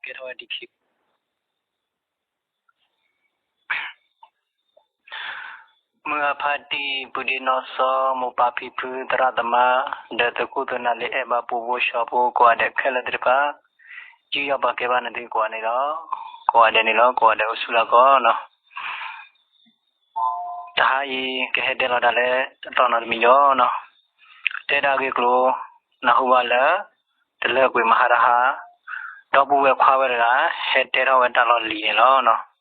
ကဲထီၣ်ဝဲ DKBA မုၢ်အဖါတံၢ် ပုၢ်ဒ့နီၢ်စီၤ မိၢ်ပၢ်ဖံဖု သရၣ်သမါ ဒီးသုးခိၣ်သုးနၢ်လၢအဲၣ်ဘၣ်ပှၤဖိစီဖိ ကိးဂၤဒဲးခဲလၢာ်သ့ၣ်တဖၣ် ယူးယီၣ်ပာ်ကဲဘၣ်နသုကိးဂၤန့ၣ်လီၤ. ကိးဂၤဒဲးန့ၣ်လီၤ. ကိးဂၤဒဲးအိၣ်ဆူၣ်လၢကီၢ်နီၤ. တဟါအံၤ ကဟဲတဲလီၤတၢ်လၢအသီနီတမံၤလီၤနီၤ. တဲဒၣ်အဂ့ၢ်အကျိၤ နၢ်ဟူဘၣ်လၢ တလၢကွံာ်မဟါတဟါ ဒီပုၢ်ဝဲၢ်ခွါဝဲတဂၤ ဟဲတဲထီၣ်ဝဲတၢ်လီၢ်လံၤန့ၣ်လီၤနီၤ.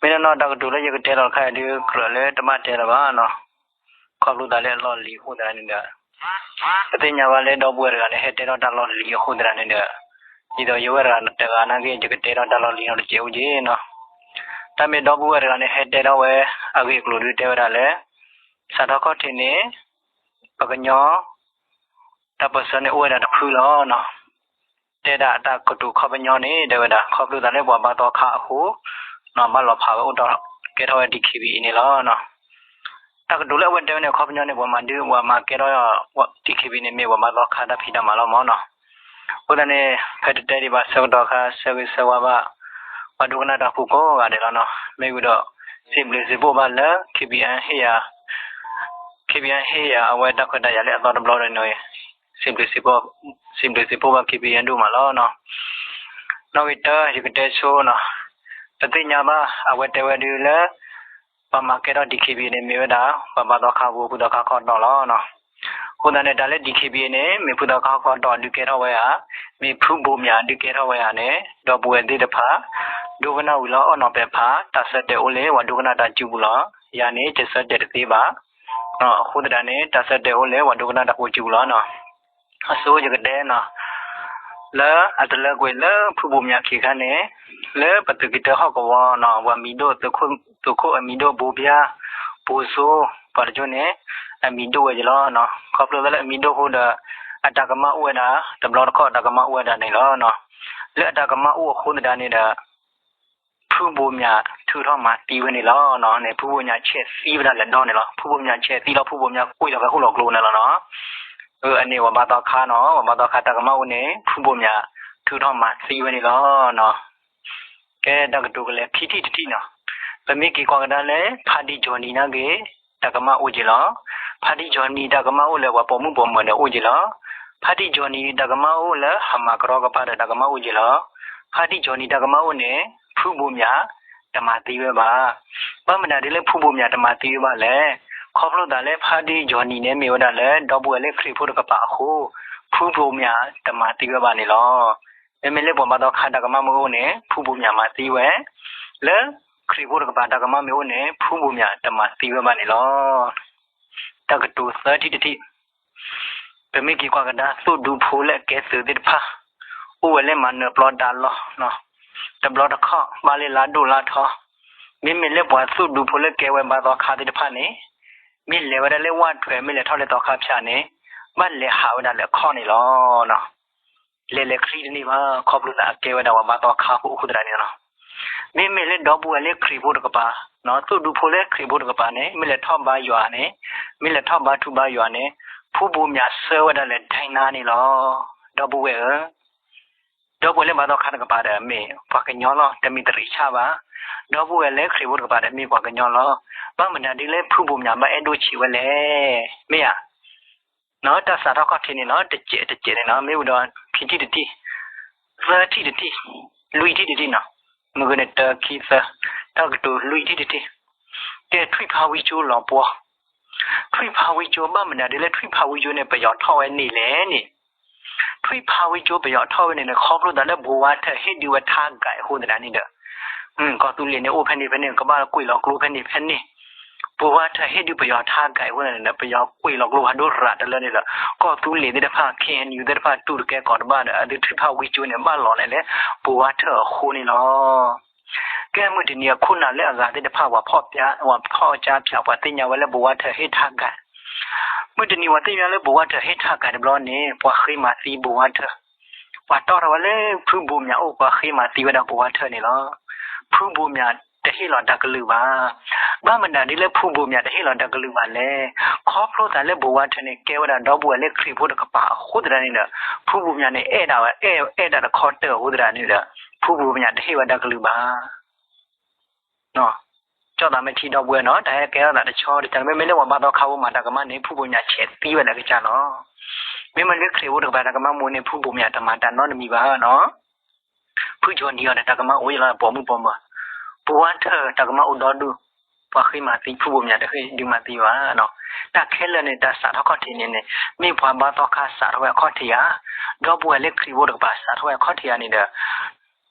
မ့ၢ်နီၢ်နီၢ်တၢ်ကတိၤလၢယကတဲလီၤတခါအံၤဒုး ကြၢးလၢတဘၣ်တဲလၢၤဘၣ်နီၤ. ခီဖျိသးလၢအလီၢ်လံၤအဃိသတးန့ၣ်ဒီး ပသ့ၣ်ညါဘၣ်လၢဒီပုၢ်ဝဲၢ်တဂၤန့ၣ် ဟဲတဲထီၣ်တၢ်လီၢ်လံၤအဃိသတးန့ၣ်ဒီး ဒ်သိးယဝဲတဂၤနာ်က့ ယကတဲထီၣ်တၢ်လီၢ်လံၤနီတစဲးအိၣ်က့ၤနီၤ. တၢ်မ့ၢ်ဒီပုၢ်ဝဲၢ်တဂၤန့ၣ် ဟဲတဲထီၣ်ဝဲအဂ့ၢ်အကျိၤဒုးတဲဝဲဒၣ်လၢ စးထီၣ်ခီၣ်ထံးန့ၣ် ပှၤကညီ တၢ်ပၢၢ်ဆၢန့ၣ်အိၣ်ဝဲဒၣ်တဖုလီၤနီၤ. တဲဒၣ်တၢ်ကတိၤခီပညီန့ၣ် တဲဝဲဒၣ် ခီဖျိသးလၢပှၤဘါသီခါအဃိ ဘၣ်လီၤဖးဝဲအိၣ်ဒီးကဲထီၣ်ဝဲ DKBA န့ၣ်လီၤနီၤ. တၢ်ကတိၤလၢအဝဲတဲဝဲန့ၣ် ခီပညီန့ၣ် ပှၤမၤဒုး ပှၤမၤကဲထီၣ် DKBA န့ၣ် မ့ၢ်ပှၤဘါသီခါတၢ်ဖံးတၢ်မၤလီၤမၢ်နီၤ. အဃိသတးန့ၣ် ဖဲတတဲဒံးဘၣ်ဆၢကတီၢ်ခါ ဆၢဂ့ၤဆၢဝါဘၣ် ပှၤဒိကနၣ်တၢ်ဖိကိးဂၤဒဲးလီၤနီၤ. မ့ၢ်ဝံၤဒီး စံးဘျုးစံးဖှိၣ်ဘၣ်လၢ KBN ဟ့ၣ်ယၤ KBN ဟ့ၣ်ယၤအဝဲတၢ်ခွဲးတၢ်ယာ်လၢအသီတဘျီဒီးန့ၣ် စံးဘျုးစံးဖှိၣ် စံးဘျုးစံးဖှိၣ်ဘၣ် KBN ဒိၣ်မးလီၤနီၤ. နီၣ်ဂံၢ်တၢ ယကတဲဆိနီၤ, ပသ့ၣ်ညါဘၣ် အဝဲတဲဝဲဒုးလၢ ပှၤမၤကဲထီၣ် DKBA န့ၣ် မ့ၢ်ဝဲဒၣ် ပှၤဘါသီခါဖိ ဖုသီခါခီတီၢ်လီၤနီၤ. အဃိသတးန့ၣ် တၢ်လၢ DKBA န့ၣ် မ့ၢ်ဖုသီခါခီတီၢ်ဒုးကဲထီၣ်ဝဲဧါ, မ့ၢ်ဖုဘိးမၠးဒုးကဲထီၣ်ဝဲဧါန့ၣ် ဒီပုၢ်ဝဲၢ်သ့ၣ်တဖၣ် ဒိကနၣ်ဝံၤလီၤအီၣ်နီၤပဲာ်ဖး တၢ်ဆၢတဲာ်အိၣ်လၢပှၤဒိကနၣ်တၢ်စုပူၤလီၤ. ယၤန့ၣ် ယဆၢတဲာ်တသ့ဘၣ်. အဃိသတးန့ၣ် တၢ်ဆၢတဲာ်အိၣ်လၢပှၤဒိကနၣ်တၢ်ဖိစုပူၤလီၤနီၤ. အဆိယကတဲနီၤ, လၢအတလၢကွံာ်လၢဖုဘိးမၠးခံခါန့ၣ် လၢပသုးက့တၢဟီၣ်ကဝီၤနီၤ ပှၤမံၤဒိၣ် သုးခိၣ်အမံၤဒိၣ်ဘိဘျါ ဘိစိ ပှၤတကၠိန့ၣ် အမံၤဒိၣ်ဝဲက့ၤလီၤနီၤ. ခီဖျိသးလၢအမံၤဒိၣ်အဃိဒီး အတၢ်ကမၣ်အိၣ်ဝဲဒၣ် တဘျီတခီၣ်အတၢ်ကမၣ်အိၣ်ဝဲဒၣ်န့ၣ်လီၤနီၤ. လၢအတၢ်ကမၣ်အိၣ်အဃိသတးန့ၣ်ဒီး ဖုဘိးမၠးထုးထီၣ်မၤသံဝဲန့ၣ်လီၤ. န့ၣ် ဖုဘိးမၠးဆဲးသံဝဲဒၣ်လၢဒီန့ၣ်လီၤ. ဖုဘိးမၠးဆဲးသံလီၤ ဖုဘိးမၠးကွံာ်လီၤဖဲဃိၣ်လီၤကျိန့ၣ်လီၤနီၤ. အန့ၣ် ပှၤဘါသီခါနီၤ ပှၤဘါသီခါတၢ်ကမၣ်အိၣ်န့ၣ် ဖုဘိးမၠးထုးထီၣ်မၤသံဝဲန့ၣ်လီၤ. ကဲတၢ်ကတိၤကလဲၤခံထံၣ်တထံၣ်နီၤ. ပမ့ၢ်က့ၤကွၢ်ကဒါလၢ ဖါတံၢ်ကၠီၤနံၤနာ်က့ တၢ်ကမၣ်အိၣ်က့ၤလီၤ. ဖါတံၢ်ကၠီၤနံၤ တၢ်ကမၣ်အိၣ်လၢပှၤပိာ်မုၣ်ပိာ်မၢၤဒီးအိၣ်က့ၤလီၤ. ဖါတံၢ်ကၠီၤနံၤ တၢ်ကမၣ်အိၣ်လၢဟးမၤကရီကဖါဒီးတၢ်ကမၣ်အိၣ်က့ၤလီၤ. ဖါတံၢ်ကၠီၤနံၤ တၢ်ကမၣ်အိၣ်န့ၣ် ဖုဘိးမၠး တမၤသံဝဲဘၣ်. ဘၣ်မနုၤဒ်လၢဖုဘိးမၠးတမၤသံဝဲဘၣ်လဲၣ်. ခီဖျိသးလၢဖါတံၢ်ကၠီၤနံၤန့ၣ် မ့ၢ်ဝဲဒၣ်လၢ ဒီပုၢ်ဝဲၢ်လၢခရံာ်ဖိတကပၤအဃိ ဖုဘိးမၠးတမၤသံဝဲဘၣ်န့ၣ်လီၤ. မ့မ့ၢ်လၢပှၤဘါသီခါတၢ်ကမၣ်မ့ၢ်အိၣ်န့ၣ် ဖုဘိးမၠးမၤသံဝဲ, လၢခရံာ်ဖိတကပၤတၢ်ကမၣ်မ့ၢ်အိၣ်န့ၣ် ဖုဘိးမၠးတမၤသံဝဲဘၣ်န့ၣ်လီၤ. တၢ်ကတိၤသၢထံၣ်တထံၣ်, ပမ့ၢ်က့ၤကွၢ်ကဒါ သုးဒူဖိလၢအကဲသုးသ့ၣ်တဖၣ် အိၣ်ဝဲလၢမၤနၢၤပျီတၢ်လီၢ်, တဘျီတခီၣ် ဘၣ်လၢလါဒိၣ်လါထီ, မ့မ့ၢ်လၢပှၤသုးဒူဖိလၢကဲဝဲဘါသီခါသ့ၣ်တဖၣ်န့ၣ် မ့ၢ်လဲၤဝဲဒၣ်လၢဝၣ်ထွဲ မ့ၢ်လဲၤထီၣ်လၢသီခါဖၠးန့ၣ် ဘၣ်လဲၤဟးဝဲဒၣ်လၢအခီၣ်န့ၣ်လီၤ. လဲၤလဲၤချံတန့ၢ်ဘၣ် ခီဖျိသးအကဲဝဲဒၣ်ပှၤဘါသီခါဖိအဃိသတးန့ၣ်လီၤ. မ့မ့ၢ်လၢဒီပုၢ်ဝဲၢ်လၢခရံာ်ဖိတကပၤ, သုးဒူဖိလၢခရံာ်ဖိတကပၤန့ၣ် မ့ၢ်လဲၤထီၣ်ဘါယွၤန့ၣ်, မ့ၢ်လဲၤထီၣ်ဘါထူဘါယွၤန့ၣ် ဖုဘိးမၠးဆှၢဝဲဒၣ်လၢဒဲနါန့ၣ်လီၤ. ဒီပုၢ်ဝဲၢ်ဧၢ, ဒီပုၢ်ဝဲၢ်လၢဘါသီခါတကပၤဒီး မ့ၢ်ပှၤကညီလီၤ, တမ့ၢ်တရံးဆၣ်ဘၣ်. ဒီပုၢ်ဝဲၢ်လၢခရံာ်ဖိတကပၤဒီး မ့ၢ်ပှၤကညီလီၤ. ဘၣ်မနုၤဒ်လၢဖုဘိးမၠးဘၣ်အဲၣ်ဒိၣ်ဆံးဝဲလဲၣ်, မ့ၢ်ဧါ. တၢ်စးထီၣ်ခီၣ်ထံးန့ၣ်နီၤ တစဲးတစဲးန့ၣ်နီၤ မ့ၢ်ဝံၤဒီး ခံထံၣ်တထံၣ်, သၢထံၣ်တထံၣ်, လွံၢ်ထံၣ်တထံၣ်နီၤ, မုၢ်ဂ့ၤန့ၣ် တၢ ခံ သၢ, တၢ်ကတိၤလွံၢ်ထံၣ်တထံၣ်, ကဲထွံၣ်ဖးဝံကၠိလီၤပှီၢ်, ထွံၣ်ဖးဝံကၠိ ဘၣ်မနုၤဒ်လၢထွံၣ်ဖးဝံကၠိန့ၣ် ပယီၤထီၣ်ဝဲန့ၣ်လဲၣ်န့ၣ် ထွံၣ်ဖးဝံကၠိပယီၤထီၣ်ဝဲန့ၣ်န့ၣ် ခီဖျိသးလၢဘိးဝါထၢၣ်ဟ့ၣ်ဒုးဝဲထါဂဲၤအဃိသတးန့ၣ်ဒီး ကီၢ်သူလ့ၤန့ၣ်အိၣ်ဖဲန့ၣ်ဖဲန့ၣ် ကဘၣ်ကွံာ်လီၤကျိဖဲန့ၣ်ဖဲန့ၣ်, ဘိးဝါထၢၣ်ဟ့ၣ်ဒုးပယီၤထါဂဲၤအဃိသတးန့ၣ်ဒီး ပယီၤကွံာ်လီၤကျိဖးဒိၣ်ရၤတလၢန့ၣ်ဒီး ကီၢ်သူလ့ၤသ့ၣ်တဖၣ် KNU သ့ၣ်တဖၣ်တူၢ်တကဲကီးတဘၣ်ဒီး အသုထွံၣ်ဖးဝံကၠိန့ၣ် ဘၣ်လီၤန့ၣ်လၢ ဘိးဝါထၢၣ်အဃိန့ၣ်လီၤ. ကဲမုၢ်တနံၤအခိၣ်နၢ်လၢအဂၤသ့ၣ်တဖၣ် ပှၤဖီၣ်ကၠါဖၠး ပှၤသ့ၣ်ညါဝဲလၢဘိးဝါထၢၣ်ဟ့ၣ်ထါဂဲၤ, မုၢ်တနံၤပှၤသ့ၣ်ညါလၢဘိးဝါထၢၣ်ဟ့ၣ်ထါဂဲၤတဘျီန့ၣ် ပှၤဃ့မၤသံဘိးဝါထၢၣ်, ပှၤတီၢ်ထီၣ်ဝဲလၢဖုဘိးမၠးအိၣ် ပှၤဃ့မၤသံဝဲဒၣ်ဘိးဝါထၢၣ်န့ၣ်လီၤ. ဖုဘိးမၠးတဟ့ၣ်လီၤတၢ်ကလုၢ်ဘၣ်. ဘၣ်မနုၤဒ်လၢဖုဘိးမၠးတဟ့ၣ်လီၤတၢ်ကလုၢ်ဘၣ်လဲၣ်. ခီဖျိသးလၢဘိးဝါထၢၣ်န့ၣ် ကဲဝဲဒၣ်ဒီပုၢ်ဝဲၢ်လၢခရံာ်ဖိတကပၤအဃိသတးန့ၣ်ဒီး ဖုဘိးမၠးန့ၣ် အဲၣ်ဒၣ်ဝဲ အဲၣ် အဲၣ်ဒၣ်တခီတၢၢ်အဃိသတးန့ၣ်ဒီး ဖုဘိၣ်မၠးတဟ့ၣ်ဝဲဒၣ်ကလုၢ်ဘၣ်. ကၠီသးမ့ၢ်ထံဒီပုၢ်ဝဲၢ်နီၤ, တၢ်ဟဲကဲထီၣ်သးတဆီတဆီ, မ့မ့ၢ်လၢပှၤဘါသီခါဖိမၤတၢ်ကမၣ်န့ၣ် ဖုဘိၣ်မၠးဆဲးသံဝဲဒၣ်ကစၢ်လီၤ. မ့မ့ၢ်လၢခရံာ်ဖိတကပၤတၢ်ကမၣ်မိၢ်န့ၣ် ဖုဘိၣ်မၠးတမၤတၢ်နီတမံၤဘၣ်နီၤ. ဖုကၠီနံၤအီၤဒီးတၢ်ကမၣ်အိၣ်ယလီၤပိာ်မုၣ်ပိာ်မၢၤ, ပဝါထၢၣ်တၢ်ကမၣ်အိၣ်ဒီဒူၣ်, ပှၤဃ့မၤသံဖုဘိၣ်မၠးတဃ့ဒုးမၤသံဘၣ်နီၤ. တၢ်ခဲလၢာ်န့ၣ် တၢ်စးထီၣ်ခီၣ်ထံးန့ၣ်န့ၣ် မ့ၢ်ပှၤဘါသီခါစးထီၣ်ဝဲအခီၣ်ထံးဧါ, ဒီပုၢ်ဝဲၢ်လၢခရံာ်ဖိတကပၤစးထီၣ်ဝဲအခီၣ်ထံးဧါန့ၣ်ဒီး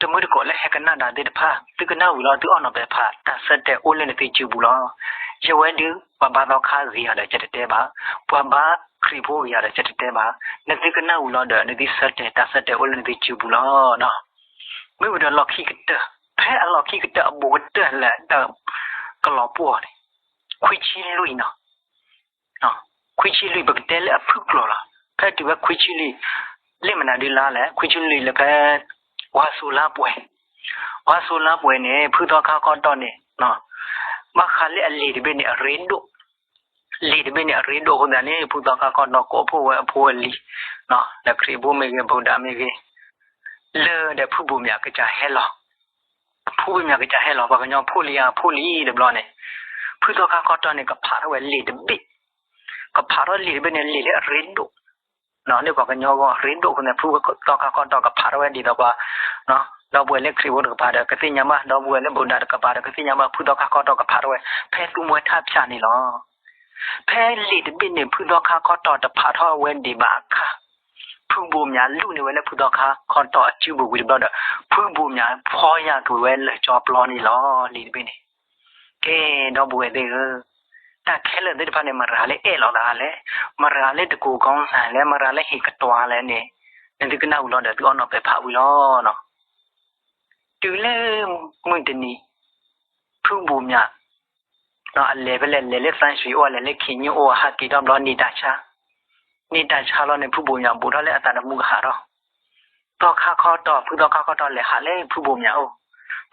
တမုၢ်တကိးလၢဟဲကနၣ်တၢ်သ့ၣ်တဖၣ် သုကနၣ်ဝံၤလီၤ သုအီၣ်နီၤပဲာ်ဖး တၢ်ဆၢတဲာ်အိၣ်လၢနသုစုပူၤလီၤ. ယဝဲဒုး ပှၤဘါသီခါဂ့ၤအီၤဒီးယတတဲဘၣ်, ပှၤဘါခရံာ်ဖိဂ့ၤအီၤဒီးယတတဲဘၣ်, နသုကနၣ်ဝံၤလီၤဒီး နသုဆၢတဲာ် တၢ်ဆၢတဲာ်အိၣ်လၢနသုစုပူၤလီၤ. မ့ၢ်ဝံၤဒီးလီၢ်ခံကတၢၢ်, ဖဲအလီၢ်ခံကတၢၢ်အဘူးကတၢၢ်လၢတၢ်ကလီၤပှီၢ်န့ၣ် ခွံဆံလွံၢ်နီၤ. ခွံဆံလွံၢ် ပကတဲလၢအဖုၣ်ကျိၤလီၤ. ဖဲတုၤဝဲခွံဆံလွံၢ်, လၢမနုၤဒ်လဲၣ်, ခွံဆံလွံၢ်လၢဖဲ ဝါစိၤလါပှဲၤ, ဝါစိၤလါပှဲၤန့ၣ် ဖုသီခါခီတီၢ်န့ၣ် ဘၣ်ဃးလၢအလံာ်တဘ့ၣ်န့ၣ် အရ့ဒိၣ်, လံာ်တဘ့ၣ်န့ၣ် အရ့ဒိၣ်အဃိသတးန့ၣ် ဖုသီခါခီတီၢ်ကိးဖှိၣ်ဝဲအဖိအလံၤ, လၢခရံာ်ဖိမ့ၢ်ဂ့ၤ ဘူးဒးမ့ၢ်ဂ့ၤ, လၢဒီးဖုဘိၣ်မၠးကစၢ်ဟဲလီၤ ဖုဘိၣ်မၠးကစၢ်ဟဲလီၤ ပှၤကညီဖိလံဧါ ဖိလံတဘျီန့ၣ်, ဖုသီခါခီတီၢ်န့ၣ် ကဖးထီၣ်ဝဲလံာ်တဘ့ၣ်, ကဖးထီၣ်လံာ်တဘ့ၣ်န့ၣ် လံာ်လၢအရ့ဒိၣ်, လၢပှၤကညီဂီၢ်အရ့ဒိၣ်အဃိန့ၣ် ဖုသီခါခီတီၢ်ကဖးထီၣ်ဝဲဒ်သိးပှၤ, ဒီပုၢ်ဝဲၢ်လၢခရံာ်ဖိတကပၤဒီးကသ့ၣ်ညါဘၣ် ဒီပုၢ်ဝဲၢ်လၢဘူးဒးတကပၤဒီးကသ့ၣ်ညါဘၣ် ဖုသီခါခီတီၢ်ကဖးထီၣ်ဝဲ ဖဲသူမွဲထၣ်ဖၠၣ်န့ၣ်လီၤ. ဖဲလံာ်တဘ့ၣ်န့ၣ် ဖုသီခါခီတီၢ်တဖးထီၣ်ဝဲဒံးဘၣ်အခါ, ဖုဘိၣ်မၠးလူၣ်န့ၢ်ဝဲလၢဖုသီခါခီတီၢ်အစုပူၤဝံၤတဘျီဒီး ဖုဘိၣ်မၠးဖီယၢ်ကွံာ်ဝဲလၢကၠီပျီန့ၣ်လီၤ လံာ်တဘ့ၣ်န့ၣ်. ကဲ ဒီပုၢ်ဝဲၢ်သ့ၣ်ဧၢ, တၢ်ခဲလၢာ်သ့ၣ်တဖၣ်န့ၣ် မတၤလၢအဲၣ်လီၤသးလဲၣ်, မတၤလၢတကိးကီသးလဲၣ်, မတၤလၢဟ့ၣ်ကတွၤလဲၣ်န့ၣ်, နသုကနၣ်ဝံၤလီၤဒီးသုအီၣ်နီၤပဲာ်ဖးဝံၤလီၤ. တုၤလၢမုၢ်တနံၤ ဖုဘိၣ်မၠး အလဲၤဖဲလဲၣ် လဲၤလၢသၣ်ရွှ့ၣ်အိၣ် လဲၤလၢခ့ၣ်ညိၣ်အိၣ် ဟးက့ၤထီၣ်ဘျီန့ၢ်တၢ်ဆါ, န့ၢ်တၢ်ဆါလီၤန့ၣ် ဖုဘိၣ်မၠးဘူးထီၣ်လၢအသးတမူကဟးထီၣ်, သီခါခီတီၢ် ဖုသီခါခီတီၢ်လဲၤဟးလၢဖုဘိၣ်မၠးအိၣ်,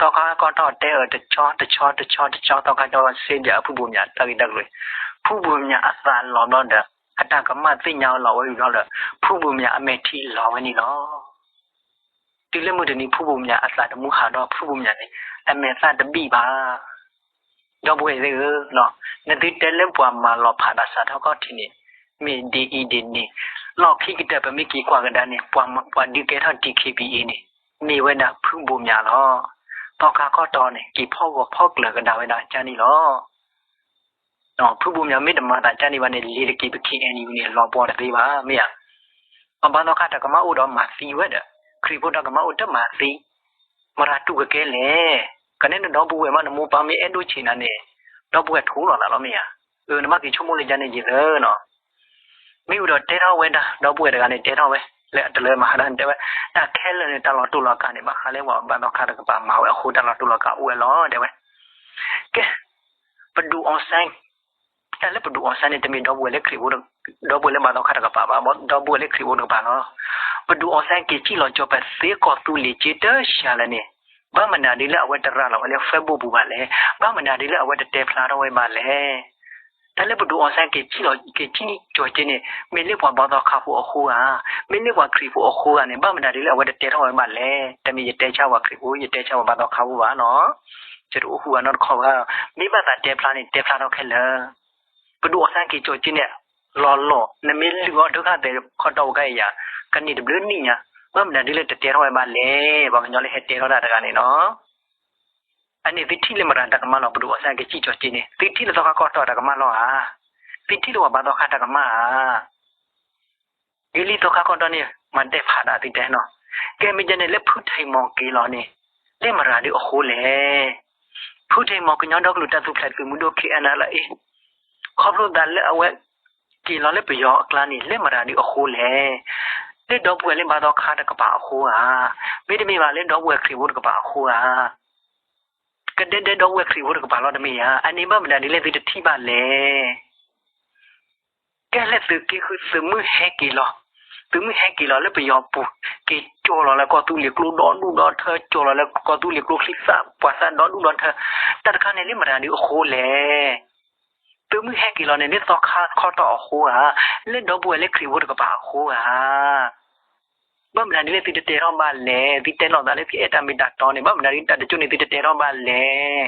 သီခါခီတီၢ်တဲအီၤတဆီတဆီတဆီတဆီ သီခါခီတီၢ်စ့ဒၣ်ဖုဘိၣ်မၠးတၢ်ဂ့ၢ်တၢ်ကျိၤ, ဖုဘိၣ်မၠးအသးလီၤဘျီဒီး အတၢ်ကမၣ်သ့ၣ်ညါအီၤလီၤဝဲအံၤဘျီဒီး ဖုဘိၣ်မၠးအမဲာ်ထံလီၤဝဲန့ၣ်လီၤ. တုၤလၢမုၢ်တနံၤ ဖုဘိၣ်မၠးအသးတမူဟးဒီး ဖုဘိၣ်မၠးန့ၣ် အမဲာ်သၣ်တဘံၣ်ဘၣ်. ဒီပုၢ်ဝဲၢ်သ့ၣ်ဧၢ, နသုတဲလၢပှၤမၤလီၤဖးတၢ်စးထီၣ်ခီၣ်ထံးန့ၣ် မ့ၢ်ဒ်အံၤဒ်န့ၣ်, လီၢ်ခံကတၢၢ်ပမ့ၢ်က့ၤကွၢ်ကဒါန့ၣ် ပှၤဒုးကဲထီၣ် DKBA န့ၣ် မ့ၢ်ဝဲဒၣ်ဖုဘိၣ်မၠးလီၤ. သီခါခီတီၢ်န့ၣ် က့ၤဖီၣ်ဂီၤဖီၣ်ကျၢၤကဒါဝဲဒၣ်ကန့ၣ်လီၤ. ဖုဘိၣ်မၠးမ့ၢ်တမၤသးကန့ၣ်ဘၣ်န့ၣ် လ့ၤတက့ၤပ KNU န့ၣ် လီၤပှီၢ်တသ့ဘၣ် မ့ၢ်ဧါ. ပှၤဘါသီခါတၢ်ကမၣ်အိၣ်ဒီးမၤသံဝဲဒီး ခရံာ်ဖိတၢ်ကမၣ်အိၣ်တမၤသံ, မတၤတူၢ်ကကဲလဲၣ်. ကန့ၣ်နဒီပုၢ်ဝဲၢ်မး နမိၢ်ပၢ်မ့ၢ်အဲၣ်ဒိၣ်ဆံးနၤန့ၣ် ဒီပုၢ်ဝဲၢ်ထိးလီၤသးလီၤ မ့ၢ်ဧါ. အၢ နဘၣ်က့ၤဆိကမိၣ်လၢကန့ၣ်ယံၤသၢနီၤ. မ့ၢ်ဝံၤဒီးတဲထီၣ်ဝဲဒၣ် ဒီပုၢ်ဝဲၢ်တဂၤန့ၣ် တဲထီၣ်ဝဲ လၢအတလၢမၤဟါဒၣ်န့ၣ် တဲဝဲ တၢ်ခဲလၢာ်န့ၣ် တၢ်လီၤတူာ်လီၤကာ်န့ၣ် ဘၣ်ဃးလၢပှၤဘါသီခါတကပၤမၤဝဲအဃိ တၢ်လီၤတူာ်လီၤကာ်အိၣ်ဝဲလီၤ တဲဝဲ. ကဲ ပဒိၣ်အီၣ်စဲ တၢ်လၢပဒိၣ်အီၣ်စဲန့ၣ် တမ့ၢ်ဒီပုၢ်ဝဲၢ်လၢခရံာ်ဖိ, ဒီပုၢ်ဝဲၢ်လၢဘါသီခါတကပၤဘၣ်, ဒီပုၢ်ဝဲၢ်လၢခရံာ်ဖိတကပၤလီၤ. ပဒိၣ်အီၣ်စဲက့ၤစံၣ်လီၤကၠီၤပသ့ကီၢ်သူလ့ၤက့ၤတၢ်ဆါလဲၣ်န့ၣ် ဘၣ်မနုၤဒ်လၢအဝဲတရၤလီၤဝဲလၢ Facebook ပူၤဘၣ်လဲၣ်, ဘၣ်မနုၤဒ်လၢအဝဲတတဲဖျါထီၣ်ဝဲဘၣ်လဲၣ်. တၢ်လၢပဒိၣ်အီၣ်စဲက့ၤစံၣ်လီၤက့ၤစံၣ်ကၠီၤက့ၤန့ၣ် မ့ၢ်လၢပှၤဘါသီခါဖိအဃိဧါ, မ့ၢ်လၢပှၤခရံာ်ဖိအဃိဧါန့ၣ် ဘၣ်မနုၤဒ်လၢအဝဲတတဲထီၣ်ဝဲဘၣ်လဲၣ်. တမ့ၢ်ယတဲဆါပှၤခရံာ်ဖိ ယတဲဆါပှၤဘါသီခါဖိဘၣ်နီၤ. ယတအိၣ်ဃူအနီတခီဘၣ်, မ့ၢ်ဘၣ်သးတဲဖျါန့ၣ် တဲဖျါထီၣ်ခဲလၢာ် ပဒိၣ်အီၣ်စဲက့ၤကၠီၤက့ၤန့ၣ် လီၤလီၤ နမ့ၢ်လုၢ်အီၣ်ဒုးခါသဲးခီတီၢ်ဝဲခါအံၤယၤ ကန့ၢ်တဘျုးနံၣ်ညါ, ဘၣ်မနုၤဒ်လၢတတဲထီၣ်ဝဲဘၣ်လဲၣ်. ပှၤကညီလၢဟဲတဲထီၣ်တၢ်တဂၤန့ၣ်နီၤ. အန့ၣ်သုထံၣ်လၢမတၤတၢ်ကမၣ်လီၤ, ပဒိၣ်အီၣ်စဲက့ၤစံၣ်ကၠီၤက့ၤန့ၣ် သုထံၣ်လၢသီခါခီတီၢ်တၢ်ကမၣ်လီၤဧါ, သုထံၣ်လၢပှၤဘါသီခါတၢ်ကမၣ်ဧါ. ဂ့ၤလံ သီခါခီတီၢ်န့ၣ် မၤတဲဖးဒၣ်သုတဲနီၤ. ကဲမ့ၢ်ကဲန့ၣ် လၢဖုထံးမီၤက့ၤလီၤန့ၣ် လၢမတၤဒုးအဃိလဲၣ်. ဖုထံးမီၤ ကညီဒီကလုာ်တၢ်ထူၣ်ဖျဲးသုးမုၢ်ဒိၣ် K N L A ခီဖျိသးလၢအဝဲက့ၤလီၤလၢပယီၤအကျါန့ၣ် လၢမတၤဒုးအဃိလဲၣ်. လၢဒီပုၢ်ဝဲၢ်လၢဘါသီခါတကပၤအဃိဧါ, မ့တမ့ၢ်ဘၣ်လၢဒီပုၢ်ဝဲၢ်ခရံာ်ဖိတကပၤအဃိဧါ. ကဒဲဒဲဒီပုၢ်ဝဲၢ်ခရံာ်ဖိတကပၤလီၤတမ့ၢ်ဧါ. အန့ၣ်ဘၣ်မနုၤဒ်လဲၣ်သုတထံၣ်ဘၣ်လဲၣ်. ကဲလၢသုးက့ဃု သုးမုၢ်ဟဲက့ၤလီၤ, သုးမုၢ်ဟဲက့ၤလီၤလၢပယီၤပူၤ, က့ၤကၠီၤလီၤလၢကီၢ်သူလ့ၤကျိဒီဒူၣ်ဒီထၢ, ကၠီၤလီၤလၢကီၢ်သူလ့ၤကျိချံသၣ်ပှၢ်သၣ်ဒီဒူၣ်ဒီထၢ, တၢ်တခါန့ၣ်လၢမတၤဒုးအဃိလဲၣ်. သုးမုၢ်ဟဲက့ၤလီၤန့ၣ် လၢသီခါခီတီၢ်အဃိဧါ, လၢဒီပုၢ်ဝဲၢ်လၢခရံာ်ဖိတကပၤအဃိဧါ. ဘၣ်မနုၤဒ်လဲၣ်သုတတဲထီၣ်ဘၣ်လဲၣ်. သုတဲလိာ်သးလၢသုအဲၣ်တၢ်မ့ၢ်တၢ်တီန့ၣ် ဘၣ်မနုၤဒ်တၢ်တကၠိန့ၣ်သုတတဲထီၣ်ဘၣ်လဲၣ်.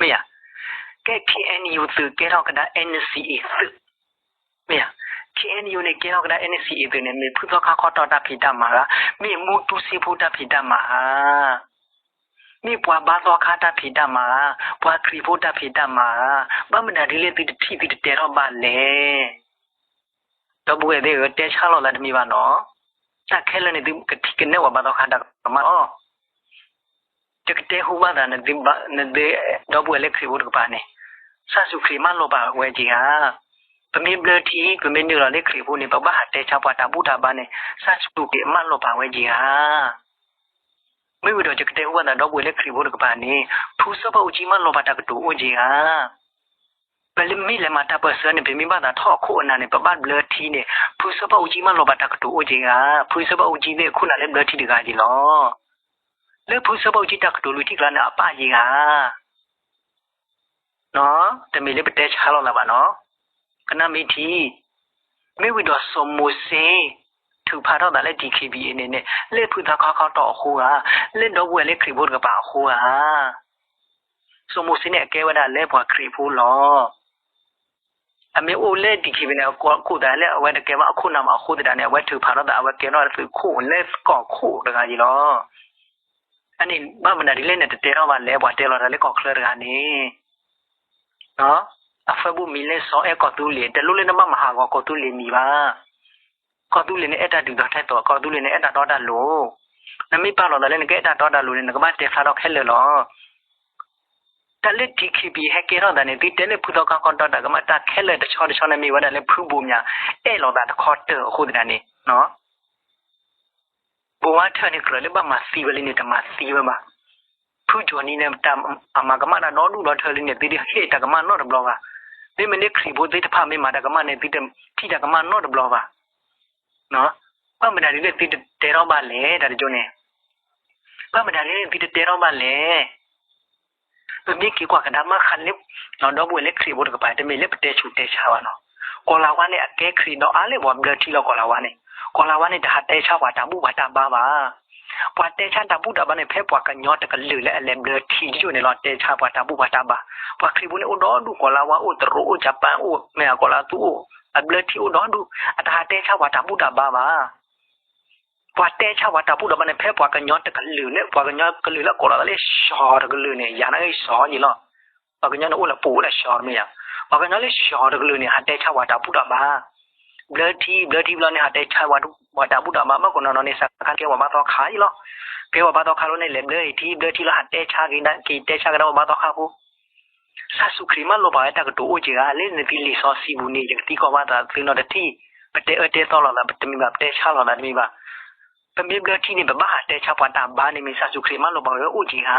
မ့ၢ်ယၤ, ကဲ K N U သုးကဲထီၣ်ကဒါ N C A သုး, မ့ၢ်ယၤ, K N U န့ၣ် ကဲထီၣ်ကဒါ N C A သုးန့ၣ် မ့ၢ်ဖုသီခါခီတီၢ်တၢ်ဖံးတၢ်မၤဧါ, မ့ၢ်မူတူစ့ဖိတၢ်ဖံးတၢ်မၤဧါ, မ့ၢ်ပှၤဘါသီခါတၢ်ဖံးတၢ်မၤဧါ, ပှၤခရံာ်ဖိတၢ်ဖံးတၢ်မၤဧါ, ဘၣ်မနုၤဒ်လဲၣ်သုတထံၣ်သုတတဲထီၣ်ဘၣ်လဲၣ်. ဒီပုၢ်ဝဲၢ်သ့ၣ်ဧၢ, တဲဆါလိာ်သးတမံၤဘၣ်နီၤ. တၢ်ခဲလၢာ်န့ၣ် သုကထံၣ်ကနဲၣ်ပှၤဘါသီခါတၢ်ကမၣ်လီၤ. ယကတဲဟူဘၣ်သး နသု ဒီပုၢ်ဝဲၢ်လၢခရံာ်ဖိတကပၤန့ၣ်, ကစၢ်ယ့ၣ်ၡူးခရံာ်မၢလီၤပာ်ဝဲက့ၤဧါ. ပမ့ၢ်ဘျၢထံ ပမ့ၢ်နုာ်လီၤလၢခရံာ်ဖိန့ၣ် ပဘၣ်ဟးတဲဆါပှၤတၢ်ဘူၣ်တၢ်ဘါန့ၣ် ကစၢ်ယ့ၣ်ၡူးခရံာ်မၢလီၤပာ်ဝဲက့ၤဧါ. မ့ၢ်ဝံၤဒီး ယကတဲဟူဘၣ်သးဒီပုၢ်ဝဲၢ်လၢခရံာ်ဖိတကပၤန့ၣ်, ဖုစီၤဘၣ်အူကၠံမၢလီၤပာ်တၢ်ကတိၤအိၣ်က့ၤဧါ. ပမ့ၢ်လဲၤမၤတၢ်ပၢၢ်ဆၢန့ၣ် ပမ့ၢ်ဘၣ်သးထီၣ်အခိၣ်အနၢ်န့ၣ် ပဘၣ်ဘျၢထံန့ၣ် ဖုစီၤဘၣ်အူကၠံမၢလီၤပာ်တၢ်ကတိၤအိၣ်က့ၤဧါ. ဖုစီၤဘၣ်အူကၠံသ့ၣ်အခိၣ်နၢ်လၢဘျၢထံတဂၤက့ၤလီၤ. လၢဖုစီၤဘၣ်အူကၠံတၢ်ကတိၤလွံၢ်ထံၣ်ကျါန့ၣ် အပၣ်က့ၤဧါ. တမ့ၢ်လၢပတဲဆါလိာ်သးဘၣ်နီၤ. ကနၣ်မ့ၢ်ထံ, မ့ၢ်ဝံၤဒီးစီၤမိၤၡ့ ထုးဖးထီၣ်သးလၢ D K B A န့ၣ်န့ၣ် လၢဖုသီခါခီတီၢ်အဃိဧါ, လၢဒီပုၢ်ဝဲၢ်လၢခရံာ်ဖိတကပၤအဃိဧါ. စီၤမိၤၡ့န့ၣ် အကဲဝဲဒၣ်လၢပှၤခရံာ်ဖိလီၤ. အမ့ၢ်အိၣ်လၢ D K B A န့ၣ် အကိးသးလၢအဝဲတကဲဘၣ်အခိၣ်နၢ်မးအဃိသတးန့ၣ် အဝဲထုးဖးထီၣ်သး အဝဲကဲထီၣ်သုးခိၣ်လၢကီၢ်ခိၣ်တဂၤအံၤလီၤ. အန့ၣ် ဘၣ်မနုၤဒ်လဲၣ်န့ၣ် တတဲထီၣ်ဘၣ်လဲၣ် ပှၤတဲလီၤတၢ်လၢကီၢ်ချၢတဂၤန့ၣ် အဖၢဘူၣ်မံၤလၢစီၤအဲၣ်ကီၢ်သူလ့ၤ တလိၣ်လၢနဘၣ်မၤဟးဂီၤကီၢ်သူလ့ၤမံၤဘၣ်. ကီၢ်သူလ့ၤန့ၣ် အဲၣ်တၢ်ဒုၣ်ဒါထဲသိး ကီၢ်သူလ့ၤန့ၣ် အဲၣ်တၢ်တီတၢ်လိၤ. နမ့ၢ်ပာ်လီၤသးလၢနကအဲၣ်တၢ်တီတၢ်လိၤန့ၣ် နကဘၣ်တဲဖျါထီၣ်ခဲလၢာ်လီၤ. တၢ်လၢ D K B A ဟဲကဲထီၣ်သးန့ၣ် သုတဲလၢဖုသီခါခီတီၢ်တၢ်ကမၣ် တၢ်ခဲလၢာ်တဆီတဆီန့ၣ်မ့ၢ်ဝဲဒၣ်လၢဖုဘိးမၠး အဲၣ်လိာ်သးတခီတၢၢ်အဃိသတးန့ၣ် ဘိးဝါထၢၣ်န့ၣ် ကြၢးလၢဘၣ်မၤသံဝဲလံန့ၣ် တမၤသံဝဲဘၣ်. ဖုကၠီၤနံၤန့ၣ် အမၤကမၣ်တၢ်ဒီဒူၣ်ဒီထၢလံန့ၣ် သုတဟ့ၣ်တၢ်ကမၣ်နီတဘျီဘၣ်. မ့မ့ၢ်လၢခရံာ်ဖိသ့ၣ်တဖၣ်မ့ၢ်မၤတၢ်ကမၣ်န့ၣ် သုတထံၣ်တၢ်ကမၣ်နီတဘျီဘၣ်. ဘၣ်မနုၤဒ်လဲၣ်သုတတဲထီၣ်ဘၣ်လဲၣ် တၢ်တကၠိန့ၣ်, ဘၣ်မနုၤဒ်လဲၣ်သုတတဲထီၣ်ဘၣ်လဲၣ်. ပမ့ၢ်က့ၤကွၢ်ကဒါမ့ၢ်ဃးလၢ ဒီပုၢ်ဝဲၢ်လၢခရံာ်ဖိတကပၤ တမ့ၢ်လၢပတဲဆူးတဲဆါဘၣ်နီၤ. ကီၤလၤဝါန့ၣ် အကဲခရံာ်ဒီးအါလၢပှၤဘျၢထံလီၤ ကီၤလၤဝါန့ၣ်. ကီၤလၤဝါန့ၣ် တဟးတဲဆါပှၤတၢ်ဘူၣ်ပှၤတၢ်ဘါဘၣ်. ပှၤတဲဆါတၢ်ဘူၣ်တၢ်ဘါန့ၣ် ဖဲပှၤကညီတကလုာ်လၢအလဲၤဘျၢထံတကၠိန့ၣ်လီၤ တဲဆါပှၤတၢ်ဘူၣ်ပှၤတၢ်ဘါ. ပှၤခရံာ်ဖိန့ၣ်အိၣ်ဒီဒူၣ် ကီၤလၤဝါအိၣ် တရူးအိၣ် ကပၣ်အိၣ် မ့ၢ်အကီၤလၤသူအိၣ် အဘျၢထံအိၣ်ဒီဒူၣ် အတဟးတဲဆါပှၤတၢ်ဘူၣ်တၢ်ဘါဘၣ်. ပှၤတဲဆါပှၤတၢ်ဘူၣ်တၢ်ဘါန့ၣ် ဖဲပှၤကညီတကလုာ်လၢ ပှၤကညီကလုာ်လၢကီၤလၤဝါလၢစီၤတကလုာ်န့ၣ် ယၤန့ၣ်စီၤန့ၣ်လီၤ. ပှၤကညီန့ၣ်အိၣ်လၢပူၤလၢစီၤတမ့ၢ်ယၤ. ပှၤကညီလၢစီၤတကလုာ်န့ၣ် ဟးတဲဆါပှၤတၢ်ဘူၣ်တၢ်ဘါ. ဘျၢထံ ဘျၢထံဘျီန့ၣ် ဟးတဲဆါပှၤတၢ်ဘူၣ်တၢ်ဘါ မ့ၢ်ကနီၤနီၤန့ၣ် စးခါကဲပှၤဘါသီခါအံၤလီၤ. ကဲပှၤဘါသီခါလီၤန့ၣ် လဲၤဘျၢအံၤထံ ဘျၢထံလီၤ ဟးတဲဆါက့ၤ က့ၤတဲဆါကဒါပှၤဘါသီခါဖိ ကစၢ်ယ့ၣ်ၡူးခရံာ်မၢလီၤပာ်ဝဲတၢ်ကတိၤအိၣ်က့ၤဧါ လၢနသုလံာ်စီဆှံပူၤန့ၣ် ယကသံကွၢ်ဘၣ်သးသုနီတထံၣ်. ပတဲအၢတဲသီလိာ်သးတမံၤဘၣ် ပတဲဆါလိာ်သးတမံၤဘၣ်. ပမ့ၢ်ဘျၢထံန့ၣ် ပဘၣ်ဟးတဲဆါပှၤတၢ်ဘါန့ၣ်မ့ၢ် ကစၢ်ယ့ၣ်ၡူးခရံာ်မၢလီၤပာ်ဝဲအိၣ်က့ၤဧါ.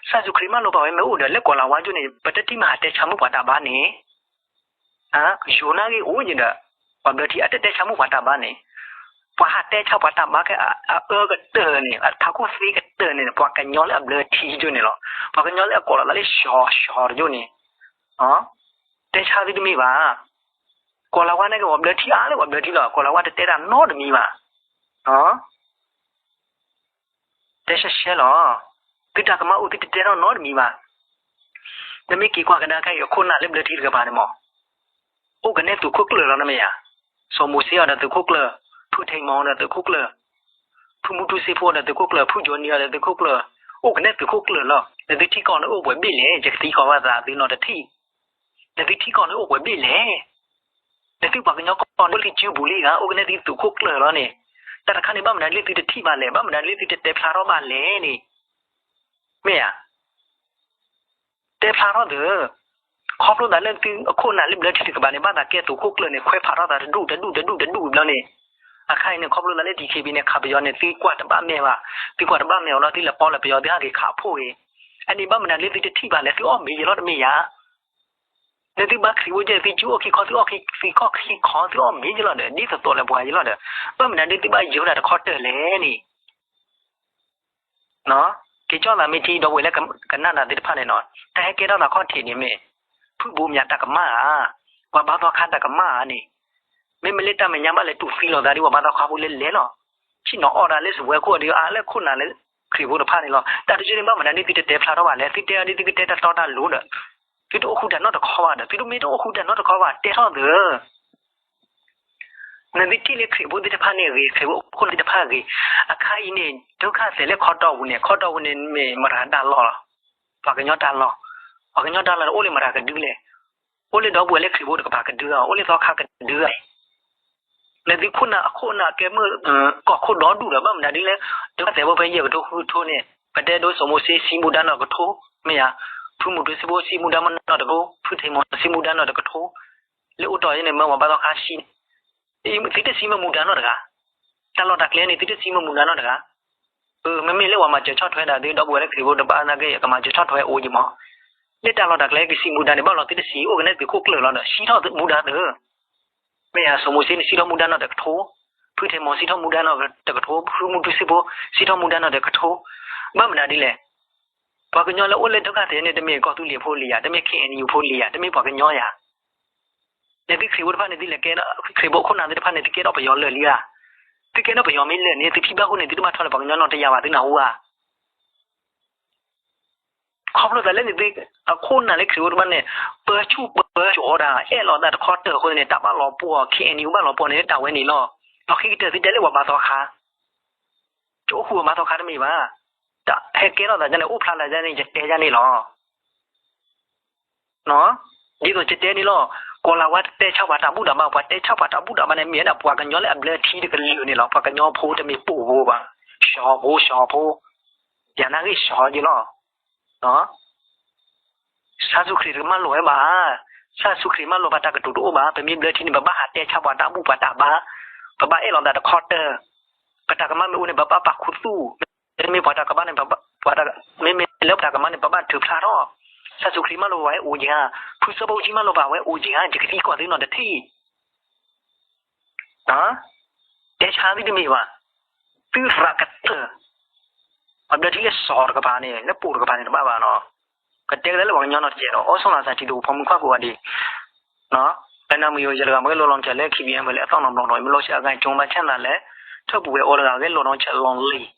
ကစၢ်ယ့ၣ်ၡူးခရံာ်မၢလီၤပာ်ဝဲမ့ၢ်အိၣ်ဒီး လၢကီၤလၤဝါကၠိန့ၣ် ပတထံၣ်မ့ၢ်ဟးတဲဆါမုၢ်ပှၤတၢ်ဘါန့ၣ် ယိၤနၣ်ဂ့ၢ်အိၣ်က့ၤဒီး ပှၤဘျၢထံအတတဲဆါမုၢ်ပှၤတၢ်ဘါန့ၣ်, ပှၤဟးတဲဆါပှၤတၢ်ဘါခဲအအၢကတၢၢ်န့ၣ် အထးခိၣ်သ့ကတၢၢ်န့ၣ် ပှၤကညီလၢအဘျၢထံကၠိန့ၣ်လီၤ. ပှၤကညီလၢအကိးလီၤသးလၢစီၤစီၤတကၠိန့ၣ် တဲဆါသုတမ့ၢ်ဘၣ်. ကီၤလၤဝါန့ၣ်က့ၤ ပှၤဘျၢထံအါလၢပှၤဘျၢထံလီၤ. ကီၤလၤဝါတတဲတၢ်နီတမံၤဘၣ်. တဲဆှဲဆှဲလီၤ. သုတၢ်ကမၣ်အိၣ်သုတတဲထီၣ်နီတမံၤဘၣ်. နမ့ၢ်က့ၤကွၢ်ကဒါခဲအံၤ အခိၣ်နၢ်လၢဘျၢထံတကပၤန့ၣ်မး အိၣ်ကနဲသုးခိၣ်ကျၢၢ်လီၤ နမ့ၢ်ဧါ. စီၤမိၤၡ့အီၤဒီးသုးခိၣ်ကျၢၢ်, ဖုထံမီဒီးသုးခိၣ်ကျၢၢ်, ဖုမူတူစ့ဖိဒီးသုးခိၣ်ကျၢၢ်, ဖုကၠီနံၤအီၤဒီးသုးခိၣ်ကျၢၢ်, အိၣ်ကနဲသုးခိၣ်ကျၢၢ်လီၤ. နသုထံကီၢ်န့ၣ်အိၣ်ပှဲၤဘ့ၣ်လဲၣ်, ယကသံကွၢ်ဘၣ်သးသုနီတထံၣ်. နသုထံကီၢ်န့ၣ်အိၣ်ပှဲၤဘ့ၣ်လဲၣ်. နသုပှၤကညီကီၢ်န့ၣ်အိၣ်လၢစုပူၤလံဧါ, အိၣ်ကနဲသုသုးခိၣ်ကျၢၢ်လီၤန့ၣ်. တၢ်တခါန့ၣ် ဘၣ်မနုၤလၢသုတထံၣ်ဘၣ်လဲၣ်, ဘၣ်မနုၤလၢသုတတဲဖျါထီၣ်ဘၣ်လဲၣ်န့ၣ် မ့ၢ်ဧါ. တဲဖျါထီၣ်သု, ခီဖျိသးလၢသုအခိၣ်နၢ်လၢဘျၢထံတကပၤန့ၣ် ဘၣ်သးကဲသုးခိၣ်ကျၢၢ်န့ၣ် ခွဲးဖးထီၣ်သးတဒူၣ်တဒူၣ်တဒူၣ်တဒူၣ်ဘျီန့ၣ်, အခါအံၤန့ၣ် ခီဖျိသးလၢ DKB န့ၣ် ခးပယီၤန့ၣ် သုကွၢ်တဘၣ်မဲာ်ဘၣ်, သုကွၢ်တဘၣ်မဲာ်အီၤလီၤ, သုလဲၤပိာ်လၢပယီၤ သုဟးက့ၤခးအဖှိၣ်ဂ့ၤ. အန့ၣ်ဘၣ်မနုၤလၢသုတထံၣ်ဘၣ်လဲၣ်, သုအီၣ်မ့ၤယလီၤတမ့ၢ်ဧါ. လၢသုဘါခရံာ်အိၣ်ကဲ သုကၠူအိၣ်ခံခီ သုအီၣ်ခံခီ သုအီၣ်မ့ၤယလီၤဒီး ဒ်သိးသိးလၢပှၤယလီၤဒီး ဘၣ်မနုၤဒ်သုဘၣ်ယိၤတၢ်တခီတၢၢ်လဲၣ်န့ၣ်. က့ၤကၠီၣ်သးမ့ၢ်ထံဒီပုၢ်ဝဲၢ်လၢကနၣ်တၢ်သ့ၣ်တဖၣ်န့ၣ်နီၤ, တၢ်ဟဲကဲထီၣ်သးခီၣ်ထံးန့ၣ်မ့ၢ် ဖုဘိးမၠးတၢ်ကမၣ်ဧါ, ပှၤဘါသီခါတၢ်ကမၣ်ဧါန့ၣ်, မ့မ့ၢ်လၢတၢ်မဲာ်ညါဘၣ်လဲၤတူၢ်သံလိာ်သးဒ်ပှၤဘါသီခါဖိလဲၤလဲၤလီၤ. ဆ့ၣ်နီၤအီၣ်တၢ်လၢစဝဲခိၣ်ဒ်အါလၢခိၣ်နၢ်လၢခရံာ်ဖိတဖၣ်န့ၣ်လီၤ. တၢ်တဆၢန့ၣ်ဘၣ်မနုၤဒ်သုတတဲဖျါထီၣ်ဘၣ်လဲၣ်, သုတဲအီၤဒ်သုကတဲတၢ်တီတၢ်လိၤဒီး သုတအိၣ်ဃူတၢ်နီတခီဘၣ်ဒီး သုတမ့ၢ်တအိၣ်ဃူတၢ်နီတခီဘၣ် တဲထီၣ်သု နသုထံၣ်လၢခရံာ်ဖိသ့ၣ်တဖၣ်န့ၣ်အဂ့ၤ, ခရံာ်ဖိအခိၣ်နၢ်သ့ၣ်တဖၣ်အဂ့ၤ, အခါအံၤန့ၣ် ဒုက္ခသည်လၢခီတီၢ်ပူၤန့ၣ်, ခီတီၢ်ပူၤန့ၣ်မ့ၢ်မတၤတၢ်လီၢ်လီၤ. ပှၤကညီတၢ်လီၢ်. ပှၤကညီတၢ်လီၢ်န့ၣ် အိၣ်လၢမတၤကဒုလဲၣ်. အိၣ်လၢဒီပုၢ်ဝဲၢ်လၢခရံာ်ဖိတကပၤကဒုဧါ, အိၣ်လၢသီခါကဒုဧါ. နသုခိၣ်နၢ်အခိၣ်နၢ်ကဲမုၢ်ကီၢ်ခိၣ်ဒီဒူၣ်ဒီး ဘၣ်မနုၤဒ်လဲၣ်, ဒုက္ခသည်ဖိဖဲယဲၢ်ကထိဃုကထိန့ၣ် ပတဲဒိစီၤမိၤၡ့စံးမူဒါနီၢ်တကထိ, မ့ၢ်ဧါ, ဖုမူတူစ့ဖိစံးမူဒါနီၢ်တကထိ, ဖုထံးမီၤစံးမူဒါနီၢ်တကထိ, လၢအိၣ်တီၢ်အံၤန့ၣ် မၢပှၤဘါသီခါဆံးန့ၣ်, သုတစံးမ့ၢ်မူဒါနီၢ်တဂၤ, တၢ်လီၢ်တၢ်ကျဲန့ၣ် သုတစံးမ့ၢ်မူဒါနီၢ်တဂၤ. မ့မ့ၢ်လၢပှၤမၤစၢၤဆီၣ်ထွဲဒၣ်သု ဒီပုၢ်ဝဲၢ်လၢခရံာ်ဖိတဘၣ်သနာ်က့ ကမၤစၢၤဆီၣ်ထွဲအိၣ်က့ၤမး, လၢတၢ်လီၢ်တၢ်ကျဲကစံးမူဒါန့ၣ် ဘၣ်လီၤသုတစံး အိၣ်ကနဲၣ်သုးခိၣ်ကျၢၢ်လီၤဒီး စံးထီၣ်မူဒါသု မ့ၢ်ဧါ, စီၤမိၤၡ့န့ၣ် စံးထီၣ်မူဒါနီၢ်တကထိ, ဖုထံးမီၤစံးထီၣ်မူဒါနီၢ်တကထိ, ဖုမူတူစ့ဖိ စံးထီၣ်မူဒါနီၢ်တကထိ, ဘၣ်မနုၤဒ်လဲၣ်. ပှၤကညီလၢအိၣ်လၢဒုက္ခသည်န့ၣ် တမ့ၢ်ကီၢ်သူလ့ၤဖိလံဧါ, တမ့ၢ် ခ့ၣ်အဲၣ်ယူၣ် ဖိလံဧါ, တမ့ၢ်ပှၤကညီဧါ. နသုခရံာ်ဖိတဖၣ်န့ၣ် သုလဲၤကဲ ခရံာ်ဖိခိၣ်နၢ်သ့ၣ်တဖၣ်န့ၣ် သုကဲထီၣ်ပယီၤလၢာ်လံဧါ. သုကဲထီၣ်ပယီၤမ့ၢ်လၢာ်န့ၣ် သုဖံဘၣ်ဃိန့ၣ် သုတဘၣ်ထီၣ်လၢပှၤကညီနီၢ်တယၢ်ဘၣ် သုနၢ်ဟူဧါ. ခီဖျိသးလၢန့ၣ် အခိၣ်နၢ်လၢခရံာ်ဖိတဖၣ်န့ၣ် ပၢဆူၣ်ပၢစိးအီၤဒၣ် အဲၣ်လိာ်သးတခီတၢၢ်အဃိန့ၣ် တၢ်ဘၣ်လီၤပှီၢ် ခ့ၣ်အဲၣ်ယူၣ် ဘၣ်လီၤပှီၢ်န့ၣ် တၢ်ဝဲန့ၣ်လီၤ. လီၢ်ခံကတၢၢ်သုတဲလၢပှၤဘါသီခါ, ယအိၣ်ဃူပှၤဘါသီခါတမ့ၢ်ဘၣ်. တၢ်ဟဲကဲထီၣ်သးဒ်န့ၣ် အိၣ်ဖျါလၢဒ်န့ၣ် ယတဲဒ်န့ၣ်လီၤ. ဒ်သိးယတဲန့ၣ်လီၤ, ကီၤလၤဝါတတဲဆါပှၤတၢ်ဘူၣ်တၢ်ဘါ, ပှၤတဲဆါပှၤတၢ်ဘူၣ်တၢ်ဘါန့ၣ် မ့ၢ်ဝဲဒၣ်ပှၤကညီလၢအဘျၢထံတကလုာ်န့ၣ်လီၤ. ပှၤကညီဖိတမ့ၢ်ပိာ်ဖိဘၣ်, စီၤဖိ စီၤဖိ, ယနာ်ဂ့ၢ်စီၤက့ၤလီၤ. စၢ်ယ့ၣ်ၡူးခရံာ်တကမၣ်လိာ်ဝဲဘၣ်, စၢ်ယ့ၣ်ၡူးခရံာ်မၣ်လိာ်ဘၣ်တၢ်ကတိၤတအိၣ်ဘၣ်. ပမ့ၢ်ဘျၢထံန့ၣ် ပဘၣ်ဟးတဲဆါပှၤတၢ်ဘူၣ်ပှၤတၢ်ဘါ, ပဘၣ်အဲၣ်လိာ်သးတခီတၢၢ်, ပတၢ်ကမၣ်မ့ၢ်အိၣ်န့ၣ် ပဘၣ်ပာ်ခူသူၣ်, မ့မ့ၢ်ပှၤတၢ်ကမၣ်န့ၣ် ပဘၣ်, မ့မ့ၢ်လၢပတၢ်ကမၣ်န့ၣ် ပဘၣ်ထုးဖျါထီၣ်. စၢ်ယ့ၣ်ၡူးခရံာ်မၣ်လိာ်ဘၣ်ဝဲအိၣ်က့ၤဧါ, ဖုစီၤဘးအူကၠံမၣ်လိာ်ဘၣ်ဝဲအိၣ်က့ၤဧါ, ယကသံကွၢ်သုနီတထံၣ် တဲဆါသုတမ့ၢ်ဘၣ်, သုသရၣ်ကတၢၢ်, ပှၤဘျၢထံလၢစီၤတကပၤန့ၣ် လၢပိာ်တကပၤန့ၣ်တဘၣ်ဘၣ်နီၤ, ကတဲကလဲလၢပှၤကညီနီတကဲးဒီး အိၣ်ဆိၣ်လီၤသးထံဒိၣ်ဖိမုၣ်ခွါကိးဂၤဒဲး, လၢနမုၢ်ယိၤယဲတဂၤ မ့ၢ်လိၣ်လီၤနထၢၣ်လၢ ခ့ဘံၣ်အဲၣ် ဝဲလၢအသီၣ်နီတဘျီဒီး မ့ၢ်လိၣ်ဆၢအဂၤကၠိဘၣ်ဆၣ်သးလၢ ထၢၣ်ပူၤဝဲအိၣ်တဂၤ ဂဲၤလိာ်နီဆၢၣ်လီၤလံ